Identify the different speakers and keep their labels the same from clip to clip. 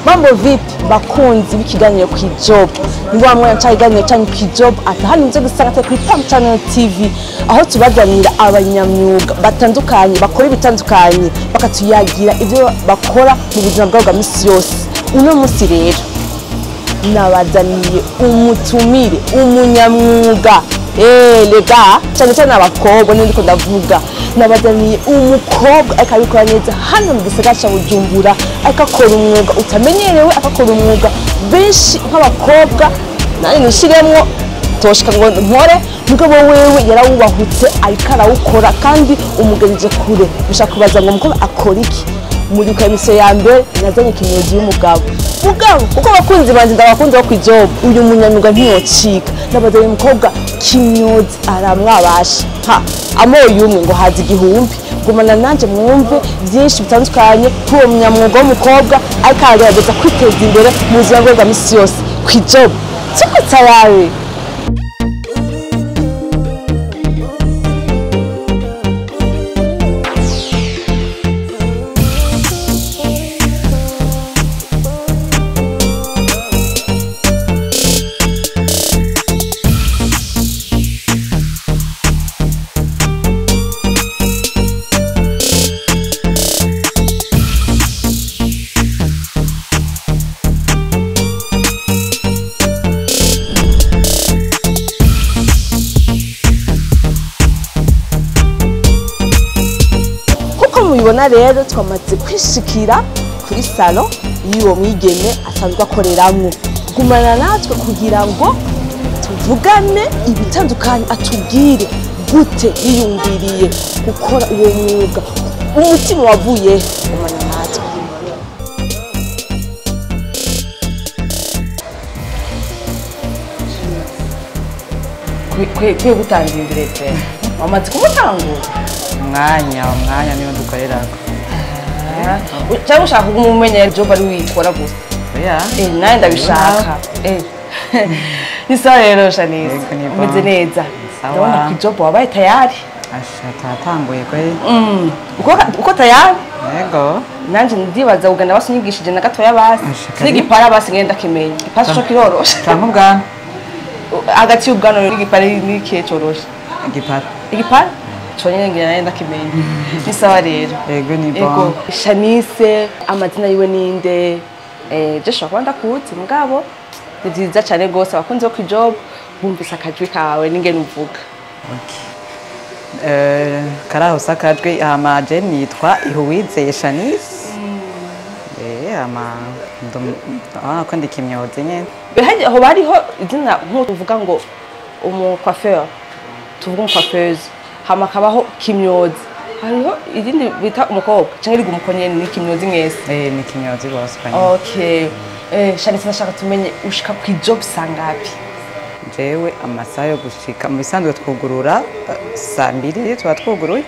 Speaker 1: Mambo vipi bakunzi b'ikiganiro Kwijob? Ni wa mwanya ca ikiganiro canyu Kwijob, ata hano nzo gusanga kuri Pam Channel TV, aho tubazanira abanyamyuga batandukanye bakora ibitandukanye, bakatuyagira ibyo bakora mu buzima bwabo bwa misi yose. Uno musi rero nabazaniye umutumire, umunyamwuga, lega cyane cyane abakobwa niyo ndiko ndavuga. Nabazaniye umukobwa ariko abikora neza hano mu gisagara ca Bujumbura, ariko akora umwuga utamenyerewe, akakora umwuga benshi nk'abakobwa nanjye nishiremwo toshika ngo nkore, mugabo wewe yarawubahutse, ariko arawukora kandi umugejeje kure. Mushaka kubaza ngo umukobwa akora iki? Muri émission ya mbere nazanye kimyozi y'umugabo, mugabo kuko abakunzi banje ndabakunzi bo Kwijob, uyu munyamwuga ntiyocika. Nabazanye umukobwa kimyozi aramwabasha ha amoye umwe ngo haza igihumbi. Gumana nanje mwumve byinshi bitandukanye kuri uwo munyamwuga w'umukobwa ariko aragerageza kwiteza imbere mu buzima bwe bwa misi yose. Kwijob tuko tayari. Kuko mubibona rero, twamaze kwishikira kuri salon y'uwo mwigeme asanzwe akoreramwo. Gumana natwe kugira ngo tuvugane ibitandukanye, atubwire gute yiyumviriye gukora uwo mwuga, umutima wavuye. Gumana natwe. Kwe gutanga imbere pe wamaze kumutangura.
Speaker 2: Umwanya niwo dukorerako.
Speaker 1: Cyangwa ushaka kuguma umenya job ari wikora gusa?
Speaker 2: Oya.
Speaker 1: Nawe ndabishaka. Ni sawa rero Shanice?
Speaker 2: Yego, ni bon.
Speaker 1: Umeze neza?
Speaker 2: Sawa.
Speaker 1: Ndabona ku job wabaye tayari.
Speaker 2: Asha, twatanguye kweli.
Speaker 1: Uko tayari?
Speaker 2: Yego.
Speaker 1: Nanje ndibaza ugana basi unyigishije na gatoya basi.
Speaker 2: Asha, karibu.
Speaker 1: N'igipara basi ngenda kimenya igipara co kiroroshe.
Speaker 2: Canke ubwanwa?
Speaker 1: Hagati y'ubwanwa n'igipara n'ikihe coroshe?
Speaker 2: Igipara.
Speaker 1: Igipara conyene ngira nayo ndakimenya. Ni sawa rero?
Speaker 2: Yego, ni
Speaker 1: Ego.
Speaker 2: bon.
Speaker 1: Shanice amazina yiwe ninde? Je shobora kuba ndakuzi, mugabo ni vyiza cane gose abakunzi bo Kwijob bumvise akajwi kawe n'ingene uvuga.
Speaker 2: Karaho sakajwe. Hama je nitwa Ihuwizeye Shanice. Hama ndabona ko ndi kimyozi nyene.
Speaker 1: Behaje aho bariho izina nk'uko tuvuga ngo umucoiffeur, tuvuga umucoiffeuse, hama kabaho kimyozi, hariho irindi bita umukobwa canke riga umuko nyene ni kimyozi mwese?
Speaker 2: Ni kimyozi bose kwa nyene.
Speaker 1: Okay, Shanice, ndashaka tumenye ushika Kwijob sangapi?
Speaker 2: Jewe amasaha yo gushika, mu bisanzwe twugurura saa 2, tuba twuguruye.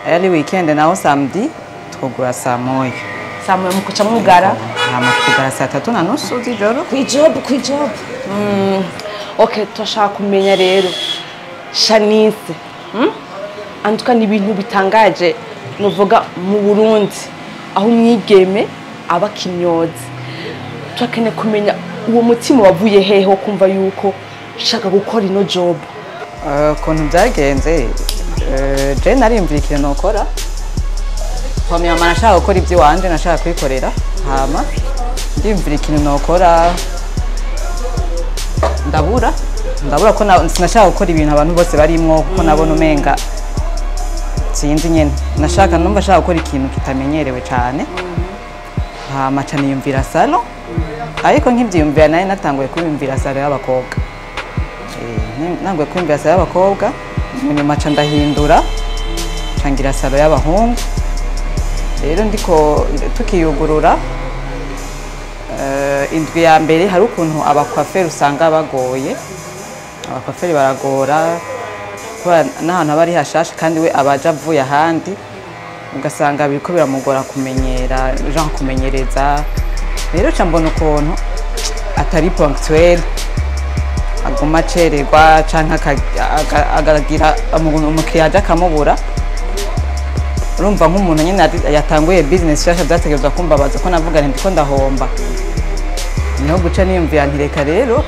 Speaker 2: Ari weekend naho samedi twugura saa 1.
Speaker 1: Saa 1 mukuca mwugara?
Speaker 2: Hama twugara saa 3:30 z'ijoro.
Speaker 1: Kwijob, Kwijob. Okay, turashaka kumenya rero Shanice, Antuka ni ibintu bitangaje nuvuga mu Burundi aho umwigeme aba kimyozi. Turakeneye kumenya uwo mutima wavuye hehe wo kumva yuko ushaka gukora ino job.
Speaker 2: Ukuntu byagenze, je narimvira ikintu nokora. Premièrement nashaka gukora iby'iwanje, nashaka kwikorera. Hama ndimvira ikintu nokora, ndabura ko sinashaka gukora ibintu abantu bose barimwo, kuko nabona umenga sinzi nyene. Nashaka, numva nshaka gukora ikintu kitamenyerewe cane. Hama ca niyumvira salon, ariko nkivyiyumvira nari natanguye kwiyumvira salon y'abakobwa. Nanguye kwiyumvira salon y'abakobwa, mu nyuma ca ndahindura, ca ngira salon y'abahungu. Rero ndiko tukiyugurura, indwi ya mbere hari ukuntu abakwaferi usanga bagoye, abakwaferi baragora kubera n'ahantu aba ari hashasha, kandi we abaja avuye ahandi, ugasanga biriko biramugora kumenyera, genre kumenyereza. Rero ca mbona ukuntu atari ponctuel, aguma acererwa canke akagira umukiriya aje akamubura. Urumva nk'umuntu nyine yatanguye business nshasha, byategerezwa kumbabaza ko navuga nti ndiko ndahomba. Niho guca niyumvira nti reka rero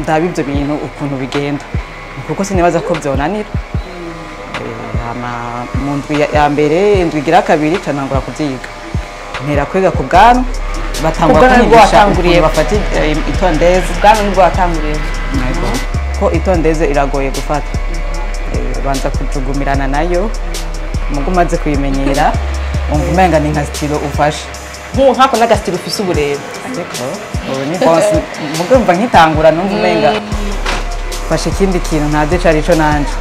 Speaker 2: ndaba ibyo bintu ukuntu bigenda, kuko sinibaza ko byonanira. Hama mu ndwi ya mbere, indwi igira kabiri, ca ntangura kuvyiga, mpera kwiga ku bwanwa, batangura
Speaker 1: Ku bwanwa nibwo
Speaker 2: kunyigisha
Speaker 1: watanguriye?
Speaker 2: ukuntu bafata itondeuse.
Speaker 1: Ubwanwa nibwo watanguriye?
Speaker 2: Yego. Ko itondeuse iragoye gufata. Ubanza kujugumirana nayo, mugo umaze kuyimenyera wumva umenga ni nka stylo ufashe.
Speaker 1: Nk'ubu nk'ako n'aga stylo ufise ubu rero?
Speaker 2: Ariko ubu ni bonse, mugo mva nkitangura numva umenga mfashe ikindi kintu ntazi ico arico nanje.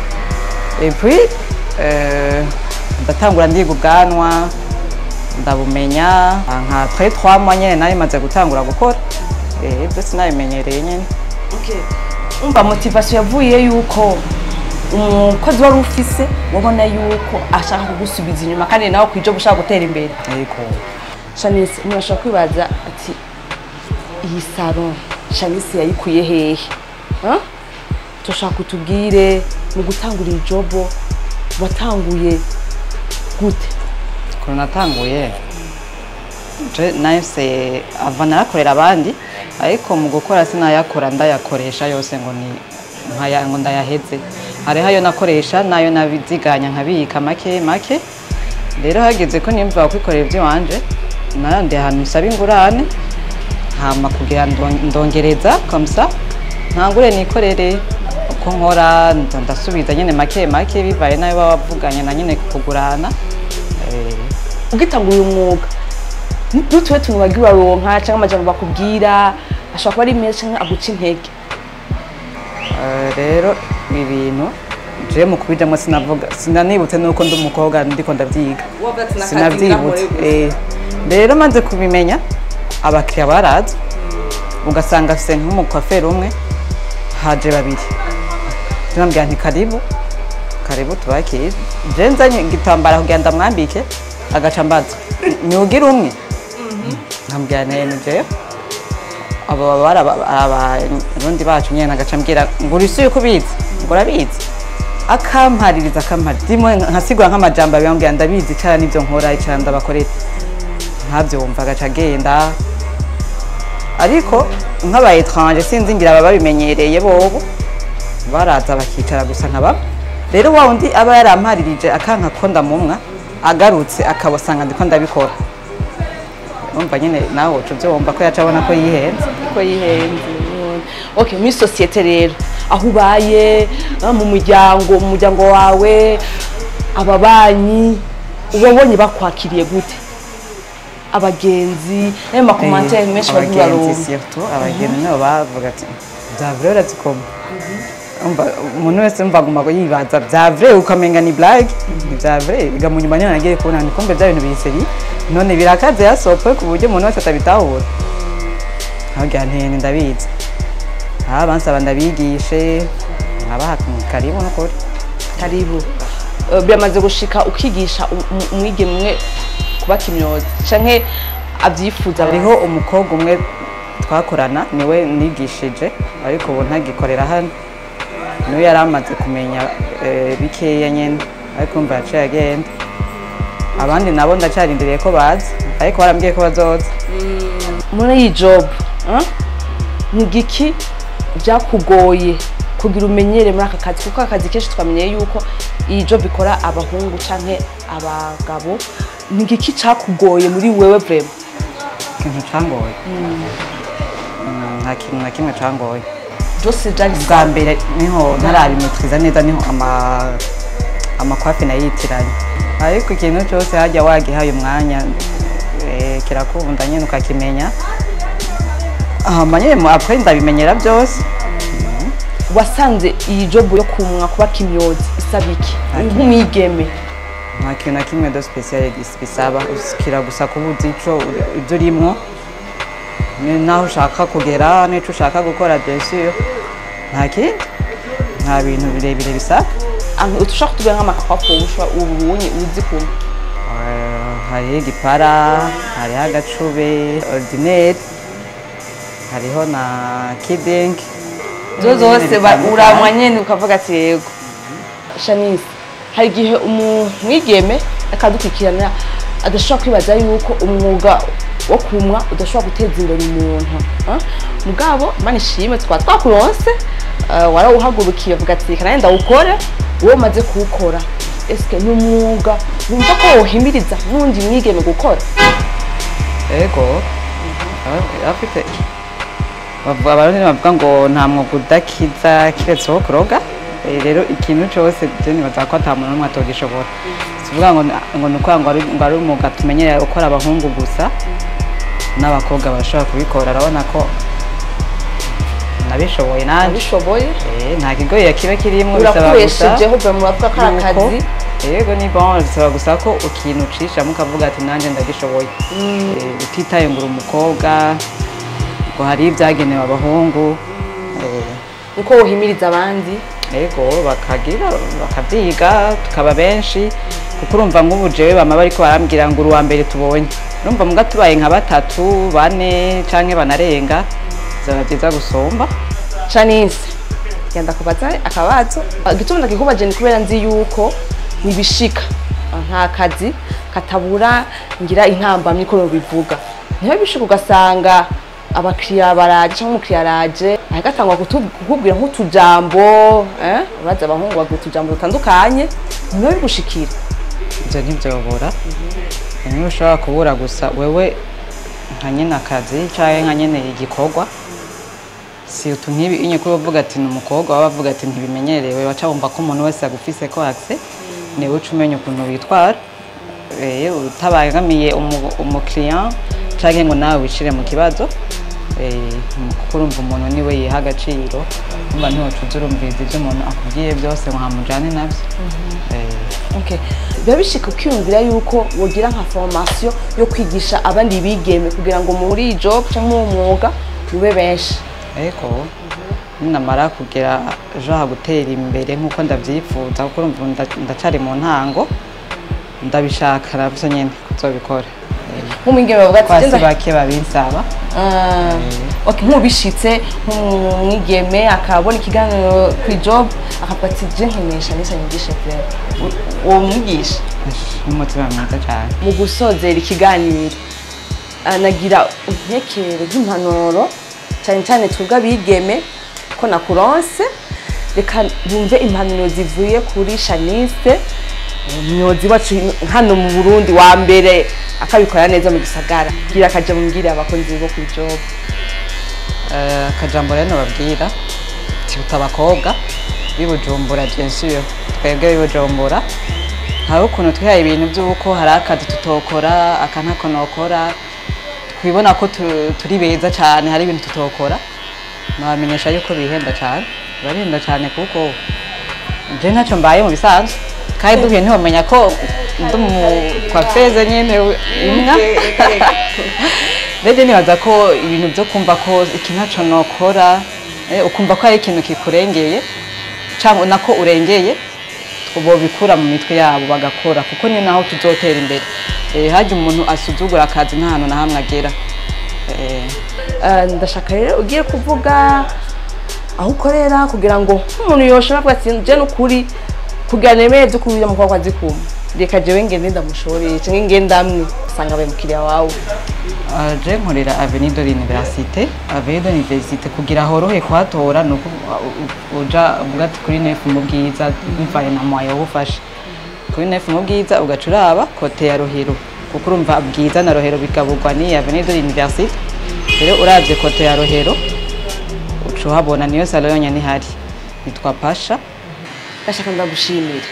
Speaker 2: Et puis ndatangura ndiga ubwanwa, ndabumenya nka après 3 mois nyene nari maze gutangura gukora. Byose nabimenyereye nyene.
Speaker 1: Umva, motivation yavuye yuko umukozi wari ufise wabona yuko ashaka kugusubiza inyuma, kandi nawe kwijo ushaka gutera imbere.
Speaker 2: Yego.
Speaker 1: Shanice, umuntu ashobora kwibaza ati iyi salon Shanice yayikuye hehe? Huh? Turashaka kutubwire, mu gutangura iyi job watanguye gute?
Speaker 2: Ukuntu natanguye, je nahise ava narakorera abandi, ariko mu gukora sinayakora ndayakoresha yose ngo ni nkaya ngo ndayaheze. Hariho ayo nakoresha n'ayo nabiziganya nkabika make make. Rero hageze ko nimva kwikorera iby'iwanje, narandi ahantu nsaba ingurane, hama kugira ndongereza comme ça ntangure nikorere. Uko nkora ndasubiza nyene make make, bivaye n'ayo baba bavuganye na nyene kugurana.
Speaker 1: Ugitangura uyu mwuga, n'utuwe tuntu wagiye uraronka cyangwa amajambo bakubwira ashobora kuba ari meza cyangwa aguca intege?
Speaker 2: Rero ibintu je mu kubijamwo sinavuga, sinanibutse nuko ndi umukobwa ndiko ndavyiga, sinavyibutse. Rero maze kubimenya, abakiriya baraza, ugasanga afise nk'umu coiffeur umwe, haje babiri. Tunambwira nti karibu karibu, tubakire. Je nzanye igitambara kugira ndamwambike, agaca mbaza nyugira umwe, nkambwira nti ni jewe. Abo baba ari abarundi bacu nyene, agaca ambwira ngo uri yuko ubizi, ngo urabizi, akampaririza akampaririza, ndimo nkasigura nk'amajambo abiri, ambwira ndabizi icara n'ivyo nkora, icara ndabakorera, ntavyumva, agaca agenda. Ariko nk'aba étranger, sinzi ngira baba babimenyereye, bobo baraza bakicara gusa nkaba. Rero wa wundi aba yaramparirije akanka ko ndamumwa, agarutse akabasanga ndiko ndabikora, urumva nyine nawe uca uvyumva ko yaca abona ko yihenze.
Speaker 1: Ko yihenze. Okay, muri société rero aho ubaye, mu muryango wawe, ababanyi ubabonye bakwakiriye gute? Abagenzi n'ayo ma commentaires menshi bagiye
Speaker 2: Abagenzi,
Speaker 1: baronka?
Speaker 2: Surtout abagenzi nibo bavuga ati bya vrai urazikoma. Umva, umuntu wese umva aguma yibaza bya vrai, ukamenga ni blague, ni bya vrai. Biga mu nyuma nyine nagiye kubona ni kumbe bya bintu biri sérieux, none birakaze yasopwe ku buryo umuntu wese atabitahura. Nkagira nti ndabizi, aha bansaba ndabigishe, nkabaha karibu n'ukuri.
Speaker 1: Karibu. Biramaze gushika ukigisha umwigeme umwe kuba kimyozi canke avyifuza?
Speaker 2: Hariho umukobwa umwe twakorana, niwe nigishije, ariko ubu ntagikorera hano. Niwe yari amaze kumenya bikeya nyene, ariko umva yaciye agenda. Abandi nabo ndacarindiriye ko baza, ariko barambwiye ko bazoza.
Speaker 1: Muri iyi job, ni igiki byakugoye kugira umenyere muri aka kazi? Kuko akazi kenshi twamenye yuko iyi job ikora abahungu canke abagabo. Ni igiki cakugoye muri wewe vraiment?
Speaker 2: Ikintu cangoye? Nta kintu na kimwe cangoye.
Speaker 1: Byose byari
Speaker 2: Bwa mbere niho ntarabimetriza neza, niho ama coiffes nayitiranye, ariko ikintu cyose hajya wagihaye umwanya, kirakunda nyine ukakimenya. Hama nyine après ndabimenyera byose.
Speaker 1: Wasanze iyi job yo kumwa, kuba kimyozi, isaba iki nk'umwigeme?
Speaker 2: Nta kintu na kimwe de spécial bisaba, usikira gusa kuba uzi ico ibyo urimwo, naho ushaka kugera n'ico ushaka gukora, bien sûr. Nta kindi, nta bintu birebire bisaba.
Speaker 1: Ushaka kutubwira nk'ama coiffes ubunye uzi kumwe?
Speaker 2: Hariho igipara, hariho agacube ordinaire, hariho na kiding.
Speaker 1: Zo zose uramwa nyene ukavuga ati yego. Shanice, Hari igihe umwigeme akadukurikirana adashobora kwibaza yuko umwuga wo kumwa udashobora guteza imbere umuntu. Mugabo Imana ishimwe twaba twakuronse, warawuhagurukiye uvuga ati reka nanjye ndawukore. Uwo umaze kuwukora, eske ni umwuga wumva ko wohimiriza n'uwundi mwigeme gukora?
Speaker 2: Ego, afite bavuga, Abarundi bavuga ngo nta mwuga udakiza kiretse uwo kuroga. Rero ikintu cose je nibaza ko ata muntu n'umwe atogishobora. Sivuga ngo ni ukuvuga ngo ari umwuga tumenyereye gukora abahungu gusa, n'abakobwa barashobora kubikora. Urabona ko nabishoboye nanje.
Speaker 1: Abishoboye.
Speaker 2: Nta kigoye kiba kirimwo, bisaba gusa
Speaker 1: Urakoreshejeho bwa muravuga ko ari akazi.
Speaker 2: Yego, ni bon, bisaba gusa ko ikintu ucishamo ukavuga ati nanjye ndagishoboye. Utitaye ngo uri umukobwa, ngo hari ibyagenewe abahungu.
Speaker 1: Niko wohimiriza abandi?
Speaker 2: Yego, bakagira bakabyiga, tukaba benshi, kuko urumva nk'ubu jewe bama bariko barambwira ngo uri uwa mbere tubonye. Urumva muga tubaye nka batatu, bane canke banarenga, bizaba byiza gusumba.
Speaker 1: Shanice, genda kubaza akabazo. Igituma ndakikubaje ni kubera nzi yuko nibishika nta kazi katabura ngira intambamyi ko bivuga. Niho bishika ugasanga abakiriya baraje cyangwa umukiriya araje agatangwa kukubwira nk'utujambo, uraza abahungu bagira utujambo dutandukanye. Niho bigushikira?
Speaker 2: Ibyo ntibyobora, niba ushobora kubura gusa wewe nka nyine akazi cyangwa nka nyine igikorwa, si utu nk'ibi inye kuba uvuga ati ni umukobwa, waba avuga ati ntibimenyerewe, baca bumva ko umuntu wese agufise ko accès. Niwe uca umenya ukuntu witwara, utabangamiye umukiriya canke ngo nawe wishire mu kibazo, kuko urumva umuntu niwe yiha agaciro. Urumva ntiwoca uza urumviriza ivyo umuntu akubwiye byose ngo hamujane navyo.
Speaker 1: Okay. Biba bishika ukiyumvira yuko wogira nka formation yo kwigisha abandi bigeme kugira ngo muri iyi job cyangwa mu mwuga mube benshi?
Speaker 2: Ego, ninamara kugera ejo gutera imbere nk'uko ndavyifuza, kuko urumva ndacari mu ntango, ndabishaka navyo nyene kuzobikora.
Speaker 1: Nk'umwigeme bavuga ati
Speaker 2: Kwasi
Speaker 1: "Genda."
Speaker 2: bake babinsaba.
Speaker 1: Ah, okay, nk'ubishitse nk'umwigeme akabona ikiganiro ku job akavuga ati je nkenesha nisa nyigishe vraiment, uwo mwigisha?
Speaker 2: N'umutima mwiza cane.
Speaker 1: Mu gusozera ikiganiro, nagira untekere nk'impanuro, cyane cyane twebwe abigeme ko nakuronse, reka bumve impanuro zivuye kuri Shanice, umuyobozi wacu hano mu Burundi wa mbere akabikora neza mu gisagara. Gira akaja mumbwire abakunzi bo kuri job.
Speaker 2: Akajambo rero nobabwira, tibuta abakobwa b'i Bujumbura, bien sûr twebwe b'i Bujumbura hari ukuntu twihaye ibintu by'uko hari akazi tutokora, aka ntako nokora, twibona ko turi beza cyane, hari ibintu tutokora. Nabamenyesha yuko bihenda cyane, barihenda cyane, kuko je ntacyo mbaye mu bisanzwe, kandi duhuye ntiwamenya ko ndi mu coiffeuse nyene imwa. Rero nibaza ko ibintu byo kumva ko iki ntacyo nokora, ukumva ko ari ikintu kikurengeye cyangwa nako urengeye, bobikura mu mitwe yabo bagakora, kuko ni naho tuzotera imbere. Harya umuntu asuzugura akazi nta hantu na hamwe agera.
Speaker 1: Ndashaka rero ugiye kuvuga aho ukorera kugira ngo nk'umuntu yoshobora kuvuga ati je n'ukuri kugira nemere byo kubira mu kwa zikuma, reka jewe ngende ndamushoreye canke ngende amwe usanga abaye umukiriya wawe.
Speaker 2: Je nkorera Avenue de l'Université. Avenue de l'Université, kugira horohe kuhatora nuko uja uvuga ati kuri neuf mu Bwiza, bivanye na moyen wufashe. Kuri neuf mu Bwiza ugaca uraba côté ya Rohero, kuko urumva Bwiza na Rohero bigaburwa ni Avenue de l'Université. Rero uravye côté ya Rohero uca uhabona, niyo salon yonyene ihari. Nitwa Pasha.
Speaker 1: Ndashaka ndagushimira.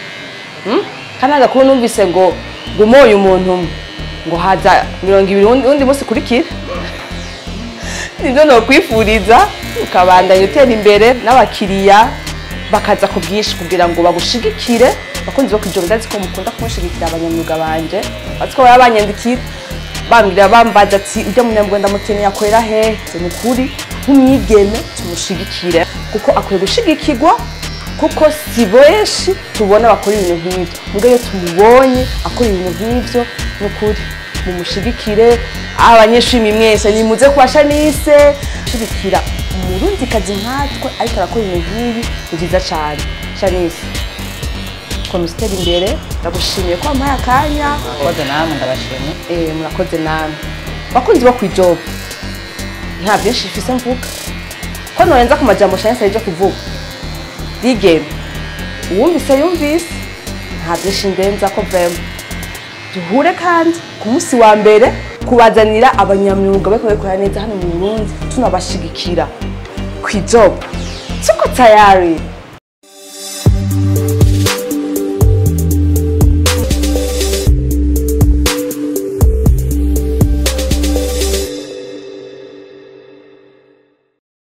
Speaker 1: Kandi agakuru numvise ngo gumoye umuntu umwe ngo haza 20 undi munsi kurikira. Nibyo nokwifuriza, ukabandanya utera imbere n'abakiriya bakaza ku bwinshi kugira ngo bagushigikire. Bakunzi bo kwijoro, ndazi ko mukunda kunshigikira, abanyamwuga banje bazi ko baba banyandikira bambwira, bambaza ati ujya munyamwuga ndamukeneye akorera hehe? Ni ukuri nk'umwigeme tumushigikire kuko akwiye gushigikirwa, kuko si benshi tubona bakora ibintu nk'ibyo. Mbwa iyo tumubonye akora ibintu nk'ibyo, ni ukuri mumushigikire. Abanyeshuri mwese nimuze kwa Shanice shigikira umurundikazi nkatwe ariko arakora ibintu nk'ibi, ni byiza cyane. Shanice. Komeza utera imbere. Ndagushimiye ko wampaye akanya.
Speaker 2: Murakoze namwe, ndabashimiye.
Speaker 1: Murakoze namwe, bakunzi bo kwijob. Nta byinshi ifise mvuga ko norenza ku majambo Chance aje kuvuga. Digeme uwumvise yumvise, nta byinshi ndenza ko vraiment. Duhure kandi ku munsi wa mbere kubazanira abanyamyuga bariko babikora neza hano mu Burundi, tunabashigikira. Kwijob tuko tayari.